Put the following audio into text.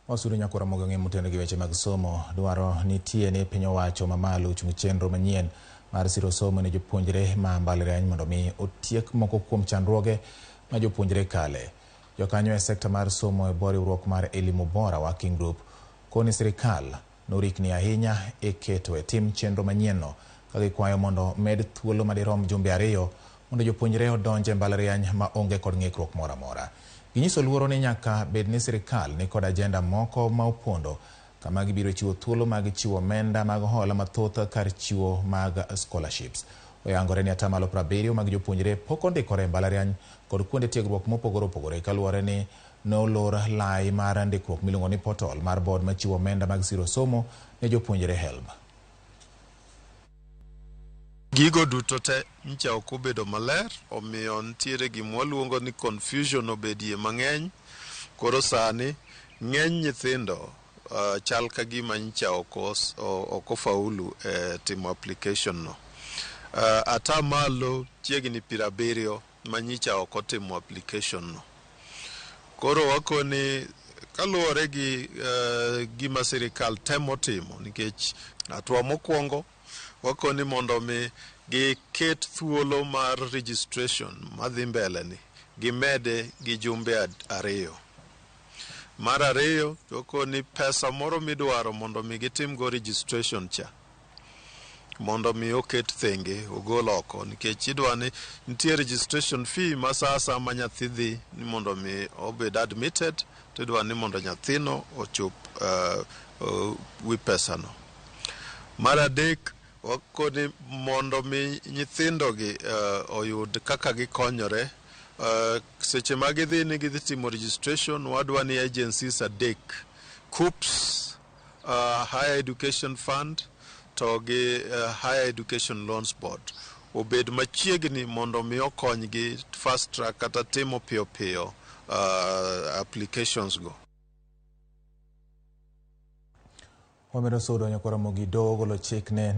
Wasudo nyakora mogo ng'e moteno gi weche mag somo. Dwaro nitie ni piny owacho mamalo ochung chenro manyien mar siro somo ne jopuonjre ma mbalariany mondo mi otiek moko kuom chandruoge ma jopuonjre kale. Jokanyo e sekta mar somo e bwo riwruok mar Elimu Bora Working Group koni sirikal norikni ahinya e keto e tim chenro manyienno ka gikwayo mondo med thuolo madirom jumbe 2 mondo jopuonjre odonj e mbalariany ma onge kod ng'ikruok moro amora. Ginyiso luoro ni nyaka bed ni sirikal ni kod ajenda moko ma opondo kama gibiro chiwo thuolo mag chiwo omenda mag hola mathoth kar chiwo mag scholarships. Oyangore ni atamalo 70 mag jopuonjre pok ondikore e mbalariany kod kuonde tiegruok mopogore opogore kaluwore ni nolor lai mar ndikruok miluongo ni portal mar board machiwo omenda mag siro somo ne jopuonjre HELB. Gigo duto te ncha ok obedo maler, omiyo nitiere gima waluongo ni confusion obedie mang'eny. Koro sani ng'eny nyithindo chal ka gima ncha ok ofaulu e timo application no. Atamalo chiegni 70 ma nyicha ok otimo application no. Koro wakoni kaluwore gi gima sirikal temo timo, nikech hatua mokwongo wakoni mondo mi giket thuolo mar registration madhi mbele ni gimede gi jumbe 2. Mar ariyo, wakoni pesa moro midwaro mondo mi gitimgo registration cha mondo mi oket thenge ogol oko, nikech idwa ni nitie registration fee ma sa asaya ma nyathi dhi ni mondo mi obed admitted, to idwa ni mondo nyathino ochop wi pesano. Mar adek, wakoni mondo mi nyithindogi oyud kaka gikonyore. Seche ma gidhi ni gidhi timo registration, wadwa ni agencies 3, KUCCPS, Higher Education Fund to gi Higher Education Loans Board obed machiegni mondo mi okonygi fast track kata timo piyo piyo applications go. Wamedo sudo nyakora Mogi doho ogolo chik ne